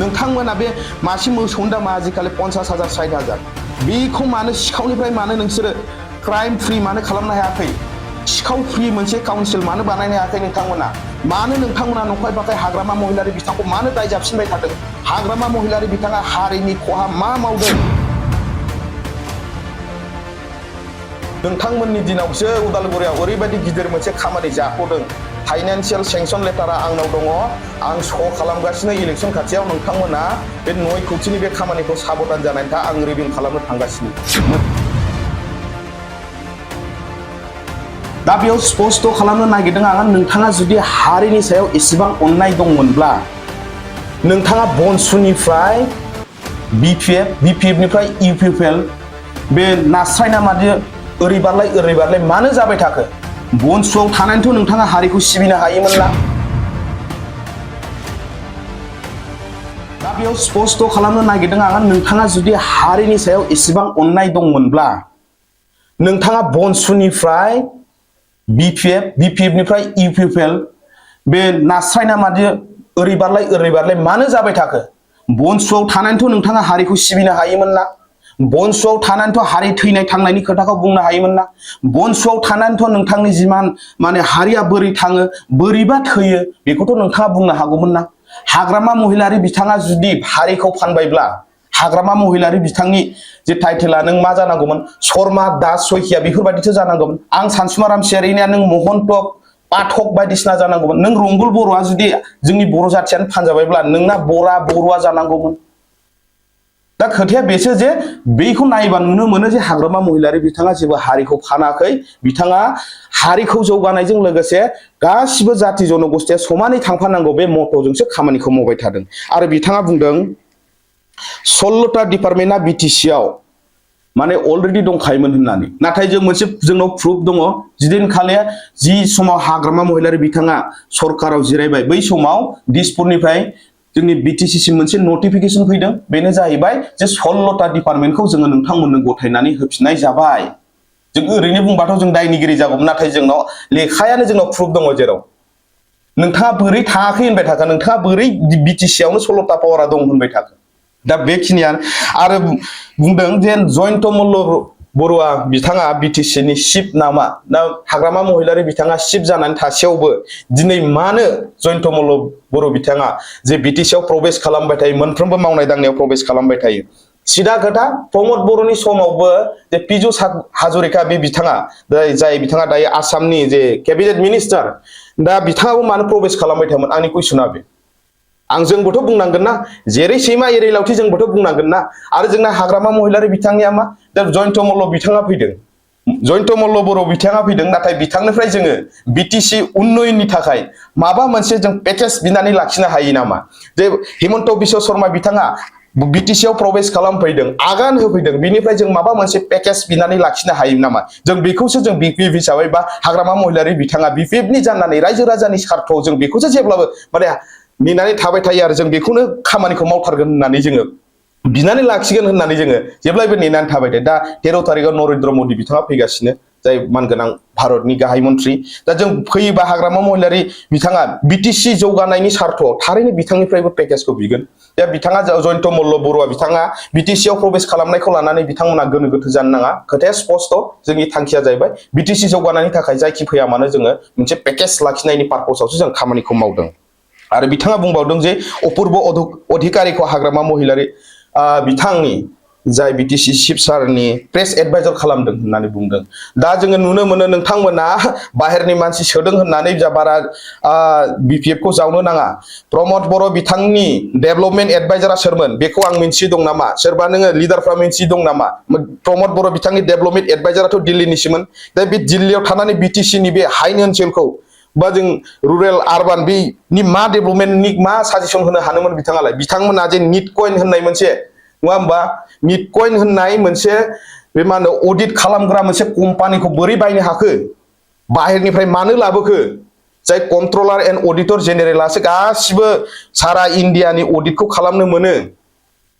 नोंथांमोना बे मासे मोसौनि दामा आजिखालि 50,000 60,000 बेखौ मानो सिखावनिफ्राय मानो नोंसोरो क्राइम फ्रि मानो खालामनो हायाखै सिखाव फ्रि मोनसे काउन्सिल मानो बानायनो हायाखै नोंथांमोना मानो नोंथांमोना नंखाय बाखाय हाग्रामा महिलारि बिथांखौ मानो दाय जाबसिनबाय थादों हाग्रामा महिलारि बिथाङा हारिनि खहा मा मावदों नोंथांमोननि दिनावसो उदालगुरियाव ओरैबायदि गिदिर मोनसे खामानि जाख'दों फाइनान्शियेल सेंक्शन लेटारा आंनाव दङ आं श' खालामगासिनो इलेक्शन खाथियाव नोंथांमोना बे 9 कौटिनि बे खामानिखौ साबधान जानायनि थाखाय आं रिभिउ खालामनो थांगासिनो दा बेयाव स्पष्ट खालामनो नागिरदों आं नोंथाङा जुदि हारिनि सायाव एसेबां अननाय दंमोनब्ला नोंथाङा बनसुनिफ्राय बिपिएफनिफ्राय इउपिएल बे नास्रायना मादि ओरै बारलाय मानो जाबाय थाखो बनसुआव थानानैथ' नोंथाङा हारिखौ सिबिनो हायोमोनना दा बेयाव स्पष्ट खालामनो नागिरदों आं नोंथाङा जुदि हारिनि सायाव एसेबां अननाय दंमोनब्ला नोंथाङा बनसुनिफ्राय बिपिएफनिफ्राय इउपिएल बे नास्रायना मादि ओरै बारलाय मानो जाबाय थाखो बनसुआव थानानैथ' नोंथाङा हारिखौ सिबिनो हायोमोनना बनसुआव थानानैथ' हारि थैनाय थांनायनि खोथाखौ बुंनो हायोमोनना बनसुआव थानानैथ' नोंथांनि जिमान माने हारिया बोरै थाङो बोरैबा थैयो बेखौथ' नोंथाङा बुंनो हागौमोनना हाग्रामा महिलारि बिथाङा जुदि हारिखौ फानबायब्ला हाग्रामा महिलारि बिथांनि जे टाइटेला नों मा जानांगौमोन शर्मा दास सयखिया बेफोरबायदिसो जानांगौमोन आं सानसुमाराम सेरिनिया नों महन्तक पाठक बायदिसिना जानांगौमोन नों रंगुल बर'आ जुदि जोंनि बर' जाथियानो फानजाबायब्ला नोंना बर'आ जानांगौमोन दा खोथाया बेसो जे बेखौ नायबा नुनो मोनो जे हाग्रामा महिलारि बिथाङा जेबो हारिखौ फानाखै बिथाङा हारिखौ जौगानायजों लोगोसे गासिबो जाति जनगोष्ठीया समानै थांफानांगौ बे मट'जोंसो खामानिखौ मावबाय थादों आरो बिथाङा बुंदों 16टा डिपार्टमेन्टआ बिटिसिआव माने अलरेडि दंखायोमोन होननानै नाथाय जों मोनसे जोंनाव प्रुफ दङ जिदिनखालि जि समाव हाग्रामा महिलारि बिथाङा सरकाराव जिरायबाय बै समाव दिसपुरनिफ्राय जोंनि बिटिसिसिम मोनसे नटिफिकेशन फैदों बेनो जाहैबाय जे 16टा डिपार्टमेन्टखौ जोङो नोंथांमोननो गथायनानै होफिननाय जाबाय जों ओरैनो बुंबाथ' जों दायनिगिरि जागौमोन नाथाय जोंनाव लेखायानो जोंनाव प्रुफ दङ जेराव नोंथाङा बोरै थाङाखै होनबाय थाखो नोंथाङा बोरै बिटिसिआवनो 16टा पावारा दं होनबाय थाखो दा बेखिनियानो आरो बुंदों जे जयन्त मल्ल बर'आ बिथाङा बिटिसिनि चिफ नामा दा हाग्रामा महिलारि बिथाङा चिफ जानानै थासेयावबो दिनै मानो जयन्त मल्ल बर' बिथाङा जे बिटिसिआव प्रवेश खालामबाय थायो मोनफ्रोमबो मावनाय दांनायाव प्रवेश खालामबाय थायो सिदा खोथा प्रमद बर'नि समावबो जे पीयूष हाजरिका बे बिथाङा जाय बिथाङा दायो आसामनि जे केबिनेट मिनिस्टार दा बिथाङाबो मानो प्रवेश खालामबाय थायोमोन आंनि कुइसना बे आं जोंबोथ' बुंनांगोन ना जेरै सैमा एरै लावथि जोंबोथ' बुंनांगोन ना आरो जोंना हाग्रामा महिलारि बिथांनिया मा दा जयन्त मल्ल बिथाङा फैदों जयन्त मल्ल बर' बिथाङा फैदों नाथाय बिथांनिफ्राय जोङो बिटिसि उन्नयननि थाखाय माबा मोनसे जों पेकेज बिनानै लाखिनो हायो नामा जे हिमन्त बिश्व शर्मा बिथाङा बिटिसिआव प्रवेश खालामफैदों आगान होफैदों बिनिफ्राय जों माबा मोनसे पेकेज बिनानै लाखिनो हायो नामा जों बेखौसो जों बिपिएफ हिसाबै बा हाग्रामा महिलारि बिथाङा बिपिएफनि जानानै रायजो राजानि स्वार्थआव जों बेखौसो जेब्लाबो माने नेनानै थाबाय थायो आरो जों बेखौनो खामानिखौ मावथारगोन होननानै जोङो बिनानै लाखिगोन होननानै जोङो जेब्लायबो नेनानै थाबाय थायो दा 13 तारिखआव नरेन्द्र मोदी बिथाङा फैगासिनो जाय मानगोनां भारतनि गाहाय मन्त्रि दा जों फैयोबा हाग्रामा महिलारि बिथाङा बिटिसि जौगानायनि स्वार्थआव थारैनो बिथांनिफ्रायबो पेकेजखौ बिगोन दा बिथाङा जयन्त मल्ल बर'आ बिथाङा बिटिसिआव प्रवेश खालामनायखौ लानानै बिथांमोना गोनो गोथो जानो नाङा खोथाया स्पष्ट जोंनि थांखिया जाहैबाय बिटिसि जौगानायनि थाखाय जायखि फैया मानो जोङो मोनसे पेकेज लाखिनायनि पार्पसावसो जों खामानिखौ मावदों आरो बिथाङा बुंबावदों जे अपूर्व अधिकारीखौ हाग्रामा महिलारि बिथांनि जाय बिटिसि चिफ सारनि प्रेस एडभाइजर खालामदों होननानै बुंदों दा जोङो नुनो मोनो नोंथांमोना बाहेरनि मानसि सोदों होननानै बारा बिपिएफखौ जावनो नाङा प्रमद बर' बिथांनि डेभेलपमेन्ट एडभाइजारा सोरमोन बेखौ आं मिन्थि दं नामा सोरबा नोङो लिडारफ्रा मिन्थि दं नामा प्रमद बर' बिथांनि डेभेलपमेन्ट एडभाइजाराथ' दिल्लीनिसोमोन दा बे दिल्लीयाव थानानै बिटिसिनि बे हायेन ओनसोलखौ बा जों रुरेल आरबान बेनि मा डेभेलपमेन्टनि मा साजेसन होनो हानोमोन बिथाङालाय बिथांमोना जे निट कइन होननाय मोनसे नङा होमबा निट कइन होननाय मोनसे बे मा होनो अडिट खालामग्रा मोनसे कम्पानिखौ बोरै बायनो हाखो बाहेरनिफ्राय मानो लाबोखो जाय कन्ट्रलार एन्ड अडिटर जेनेरेलासो गासिबो सारा इन्डियानि अडिटखौ खालामनो मोनो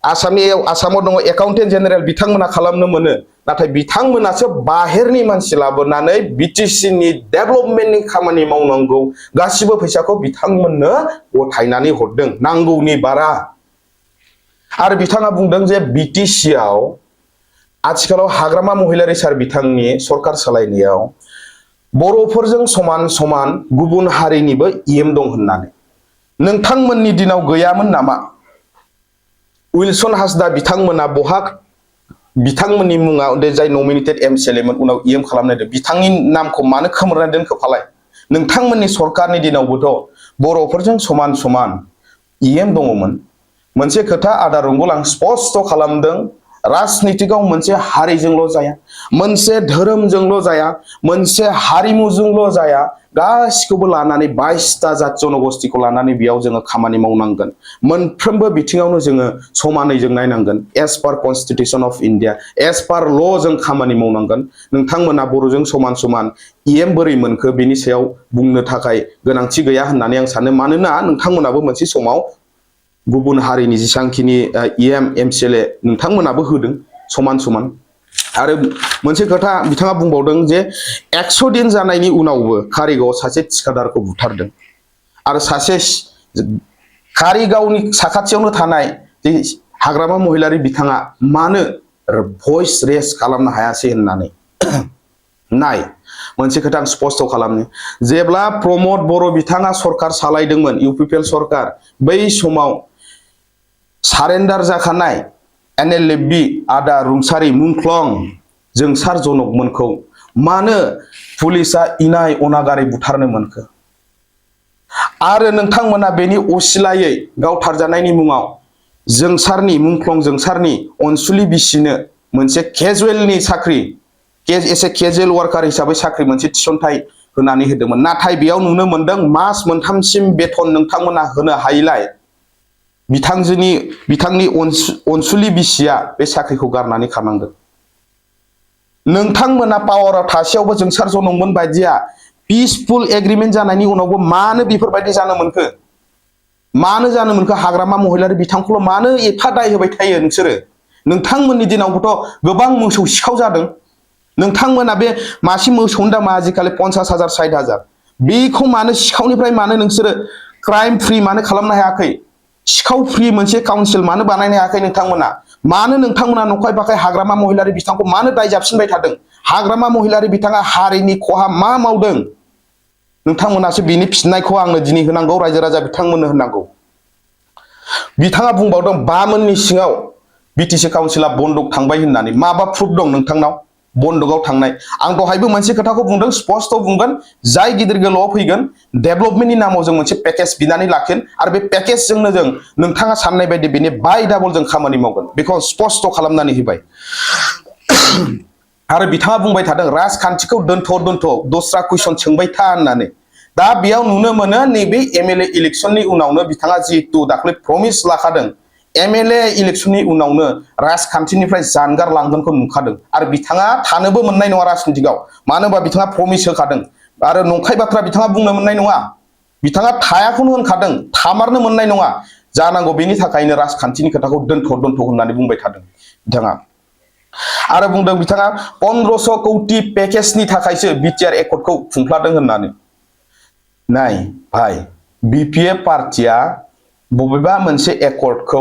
आसामाव दङ एकाउन्टेन्ट जेनेरेल बिथांमोना खालामनो मोनो नाथाय बिथांमोनासो बाहेरनि मानसि लाबोनानै बिटिसिनि डेभेलपमेन्टनि खामानि मावनांगौ गासिबो फैसाखौ बिथांमोननो गथायनानै हरदों नांगौनि बारा आरो बिथाङा बुंदों जे बिटिसि आव आथिखालाव हाग्रामा महिलारि सार बिथांनि सरकार सालायनायाव बर'फोरजों समान समान गुबुन हारिनिबो इएम दं होननानै नोंथांमोननि दिनाव गैयामोन नामा उइलसन हासदा बिथांमोना बहा बिथांमोननि मुङा जाय नमिनेटेड एमसिएलए मोन उनाव इएम खालामनायदों बिथांनि नामखौ मानो खोमोरनानै दोनखोफालाय नोंथांमोननि सरकारनि दिनावबोथ' बर'फोरजों समान समान इएम दङमोन मोनसे खोथा आदा रंगल आं स्पष्ट खालामदों राजनीतिकाव मोनसे हारिजोंल' जाया मोनसे धोरोमजोंल' जाया मोनसे हारिमुजोंल' जाया गासिखौबो लानानै 22टा जात जनगोष्ठीखौ लानानै बेयाव जोङो खामानि मावनांगोन मोनफ्रोमबो बिथिङावनो जोङो समानै जों नायनांगोन as per constitution of India as per law' जों खामानि मावनांगोन नोंथांमोना बर'जों समान समान इएम बोरै मोनखो बेनि सायाव बुंनो थाखाय गोनांथि गैया होननानै आं सानो मानोना नोंथांमोनाबो मोनसे समाव गुबुन हारिनि जेसांखिनि इएम एमसिएलए नोंथांमोनाबो होदों समान समान आरो मोनसे खोथा बिथाङा बुंबावदों जे 100 दिन जानायनि उनावबो कारिगावआव सासे थिखादारखौ बुथारदों आरो सासे कारिगावनि साखाथियावनो थानाय जे हाग्रामा महिलारि बिथाङा मानो भइस रेस खालामनो हायासै होननानै नाय मोनसे खोथा आं स्पष्ट खालामनो जेब्ला प्रमद बर' बिथाङा सरकार सालायदोंमोन इउपिपिएल सरकार बै समाव सारेन्डार जाखानाय एनएलएफबि आदा रुंसारि मुंख्लं जोंसार जनकमोनखौ मानो पुलिसा इनाय अनागारै बुथारनो मोनखो आरो नोंथांमोना बेनि असिलायै गावथारजानायनि मुङाव जोंसारनि मुंख्लं जोंसारनि अनसुलि बिसिनो मोनसे केजुएलनि साख्रि एसे केजुएल वार्कार हिसाबै साख्रि मोनसे थिसनथाइ होनानै होदोंमोन नाथाय बेयाव नुनो मोनदों मास मोनथामसिम बेथन नोंथांमोना होनो हायैलाय बिथांनि अनसुलि बिसिया बे साख्रिखौ गारनानै खारनांदों नोंथांमोना पावाराव थासेयावबो जोंसार जनकमोन बायदिया पिसफुल एग्रीमेन्ट जानायनि उनावबो मानो बेफोरबायदि जानो मोनखो मानो जानो मोनखो हाग्रामा महिलारि बिथांखौल' मानो एफा दाय होबाय थायो नोंसोरो नोंथांमोननि दिनावबोथ' गोबां मोसौ सिखाव जादों नोंथांमोना बे मासे मोसौनि दामा आजिखालि 50,000 60,000 बेखौ मानो सिखावनिफ्राय मानो नोंसोरो क्राइम फ्रि मानो खालामनो हायाखै सिखाव फ्रि मोनसे काउन्सिल मानो बानायनो हायाखै नोंथांमोना मानो नोंथांमोना नंखाय बाखाय हाग्रामा महिलारि बिथांखौ मानो दाय जाबसिनबाय थादों हाग्रामा महिलारि बिथाङा हारिनि खहा मा मावदों नोंथांमोनासो बिनि फिननायखौ आंनो दिनै होनांगौ रायजो राजा बिथांमोननो होनांगौ बिथाङा बुंबावदों 5 मोननि सिङाव बिटिसि काउन्सिला बन्दक थांबाय होननानै माबा प्रुफ दं नोंथांनाव बन्दकआव थांनाय आं दहायबो मोनसे खोथाखौ बुंदों स्पष्ट बुंगोन जाय गिदिर गोलावआव फैगोन डेभलपमेन्टनि नामाव जों मोनसे पेकेज बिनानै लाखिन आरो बे पेकेजजोंनो जों नोंथाङा साननाय बायदि बेनि बाय डाबल जों खामानि मावगोन बेखौ स्पष्ट खालामनानै होबाय आरो बिथाङा बुंबाय थादों राजखान्थिखौ दोनथ' दस्रा कुइसन सोंबाय था होननानै दा बेयाव नुनो मोनो नैबे एमएलए इलेक्शननि उनावनो बिथाङा जिहेतु दाख्लै प्रमिस लाखादों एमएलए इलेक्शननि उनावनो राजखान्थिनिफ्राय जानगार लांगोनखौ नुखादों आरो बिथाङा थानोबो मोननाय नङा राजनीतिकाव मानो होनबा बिथाङा प्रमिस होखादों आरो नंखाय बाथ्रा बिथाङा बुंनो मोननाय नङा बिथाङा थायाखौनो होनखादों थामारनो मोननाय नङा जानांगौ बेनि थाखायनो राजखान्थिनि खोथाखौ दोनथ' होननानै बुंबाय थादों बिथाङा आरो बुंदों बिथाङा 1500 कौटि पेकेजनि थाखायसो बिटिआर एकर्डखौ खुंफ्लादों होननानै नाय भाई बिपिएफ पार्टिया बबेबा मोनसे एकर्डखौ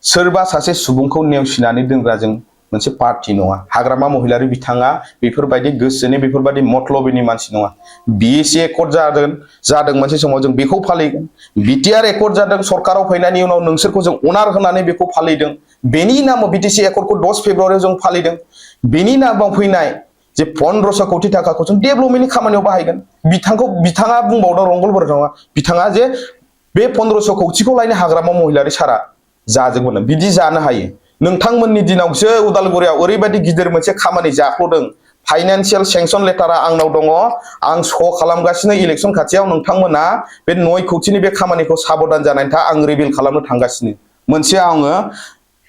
सोरबा सासे सुबुंखौ नेवसिनानै दोनग्राजों मोनसे पार्टी नङा हाग्रामा महिलारि बिथाङा बेफोरबायदि गोसोनि बेफोरबायदि मतलबिनि मानसि नङा बिएसि एकर्ड जादों मोनसे समाव जों बेखौ फालिगोन बिटिआर एकर्ड जादों सरकाराव फैनायनि उनाव नोंसोरखौ जों अनार होनानै बेखौ फालिदों बेनि नामाव बिटिसि एकर्डखौ 10 फेब्रुआरियाव जों फालिदों बेनि नामाव फैनाय जे 1500 कौटि थाखाखौ जों डेभलपमेन्टनि खामानियाव बाहायगोन बिथाङा बुंबावदों रंगल बर'आ बिथाङा जे बे 1500 कौटिखौ लायनो हाग्रामा महिलारि सारा जाजोबगोन बिदि जानो हायो नोंथांमोननि दिनावसो उदालगुरियाव ओरैबायदि गिदिर मोनसे खामानि जाख्ल'दों फाइनान्सियेल सेंक्सन लेटारा आंनाव दङ आं श' खालामगासिनो इलेक्शन खाथियाव नोंथांमोना बे 9 कौटिनि बे खामानिखौ साबधान जानानै था आं रिभिल खालामनो थांगासिनो मोनसे आङो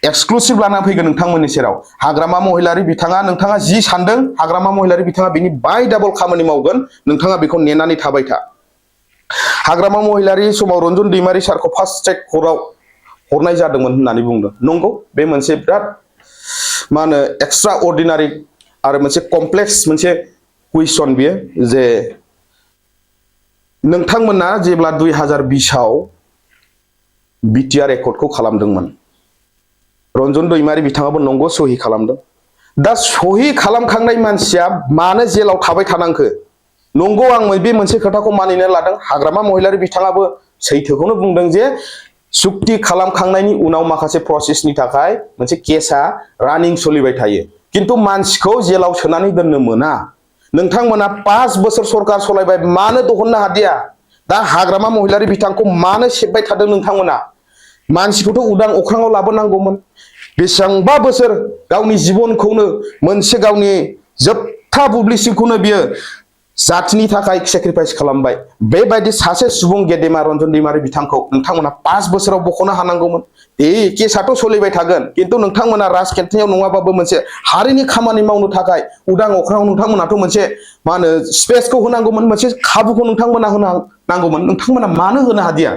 एक्सक्लुसिभ लाना फैगोन नोंथांमोननि सेराव हाग्रामा महिलारि बिथाङा नोंथाङा जि सानदों हाग्रामा महिलारि बिथाङा बिनि बाय डाबल खामानि मावगोन नोंथाङा बेखौ नेनानै थाबाय था हाग्रामा महिलारि समाव रन्जन दैमारि सारखौ फार्स्ट ट्रेक कर्टआव हरनाय जादोंमोन होननानै बुंदों नंगौ बे मोनसे बिराद मा होनो एक्सट्रा अर्डिनारि आरो मोनसे कमप्लेक्स मोनसे कुइसन बियो जे नोंथांमोना जेब्ला 2020 आव बिटिआर एकर्डखौ खालामदोंमोन रन्जन दैमारि बिथाङाबो नंगौ सहि खालामदों दा सहि खालामखांनाय मानसिया मानो जेलाव थाबाय थानांखो नंगौ आं बे मोनसे खोथाखौ मानिनो लादों हाग्रामा महिलारि बिथाङाबो सैथोखौनो बुंदों जे सुक्ति खालामखांनायनि उनाव माखासे प्रसेसनि थाखाय मोनसे केसा रानिं सोलिबाय थायो किन्तु मानसिखौ जेलाव सोनानै दोननो मोना नोंथांमोना 5 बोसोर सरकार सलायबाय मानो दहननो हादिया दा हाग्रामा महिलारि बिथांखौ मानो सेबबाय थादों नोंथांमोना मानसिखौथ' उदां अख्राङाव लाबोनांगौमोन बेसेबांबा बोसोर गावनि जिबनखौनो मोनसे गावनि जोबथा बुब्लिसिमखौनो बियो जातिनि थाखाय सेक्रिफाइस खालामबाय बेबायदि सासे सुबुं गेदेमा रन्जन दैमारि बिथांखौ नोंथांमोना 5 बोसोराव बख'नो हानांगौमोन केसाथ' सोलिबाय थागोन किन्तु नोंथांमोना राजखान्थियाव नङाबाबो मोनसे हारिनि खामानि मावनो थाखाय उदां अख्राङाव नोंथांमोनाथ' मोनसे मा होनो स्पेसखौ होनांगौमोन मोनसे खाबुखौ नोंथांमोना होनो नांगौमोन नोंथांमोना मानो होनो हादिया